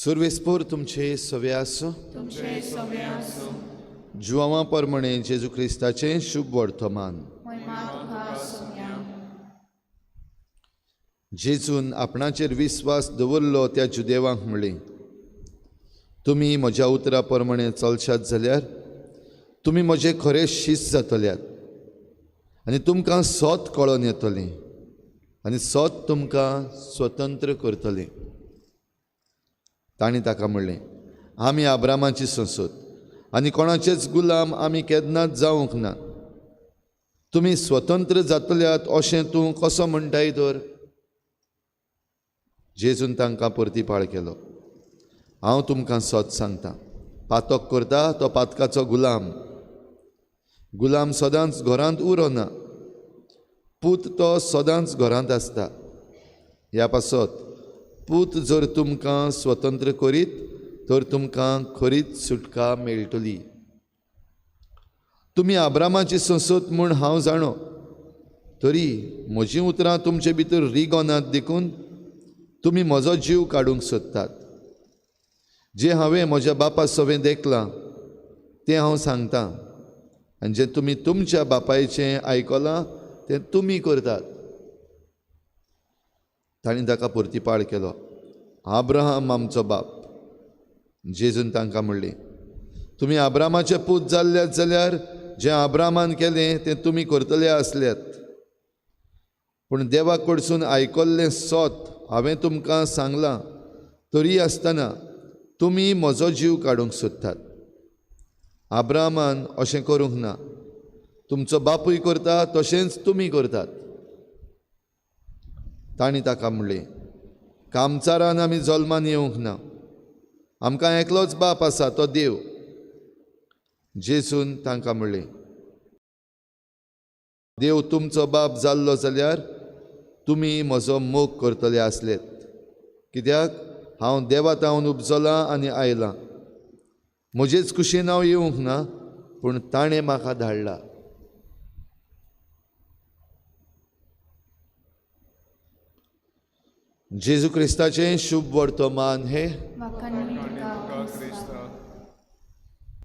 सुर्वेस्पोर तुमचे सवे आसूं. तुमचे सवे आसूं. जुवांवा परमणे जेजू क्रिस्ताचें शुभ वर्तमान. महिमा तुका सोम्या. जेजून आपणाचेर विस्वास दवरलो त्या जुदेवांक म्हणलें, तुमी म्हज्या उतरा प्रमाणे चलशात जाल्यार तुमी म्हजे खरे शीस जातल्यात आनी तुमकां सोत कळोन येतलें आनी सोत तुमकां स्वतंत्र करतलें. तांणी ताका म्हणलें, आमी आब्रामाची संसद आनी कोणाचेच गुलाम आमी केन्नाच जावंक ना. तुमी स्वतंत्र जातल्यात अशें तूं कसो म्हणटाय तर? जेजून तांकां परतीपाळ केलो, हांव तुमकां सत सांगता, पातक करता तो पातकाचो गुलाम. गुलाम सदांच घरांत उरना, पूत तो सदांच घरांत आसता. ह्या पासत पूत जर तुमकां स्वतंत्र करीत तर तुमकां खरीच सुटका मेळटली. तुमी आब्रामाची संसद म्हूण हांव जाणो, तरी म्हजीं उतरां तुमचे भितर रिगोनात देखून तुमी म्हजो जीव काडूंक सोदतात. जें हांवें म्हज्या बापा सवें देखलां तें हांव सांगतां आनी जें तुमी तुमच्या बापायचें आयकलां तें तुमी करतात. तांणी ताका परतीपाळ केलो, आब्राहाम आमचो बाप. जेजून तांकां म्हणलें, तुमी आब्रामाचे पूत जाल्ल्यात जाल्यार जें आब्रामान केलें तें तुमी करतले आसल्यात. पूण देवा कडसून आयकल्लें सोत हांवें तुमकां सांगलां, तरी आसतना तुमी म्हजो जीव काडूंक सोदतात. आब्रामान अशें करूंक ना, तुमचो बापूय करता तशेंच तुमी करतात. तांणी ताका म्हणलें, कामचारान आमी जल्मान येवंक ना, आमकां एकलोच बाप आसा, तो देव. जेजून तांकां म्हणलें, देव तुमचो बाप जाल्लो जाल्यार तुमी म्हजो मोग करतले आसलेत, कित्याक हांव देवा तावन उपजलां आनी आयलां. म्हजेच कुशीन हांव येवंक ना, पूण ताणें म्हाका धाडला. जेजू क्रिस्ताचें शुभ वर्तमान हें. वाखाणणी तुका क्रिस्ता.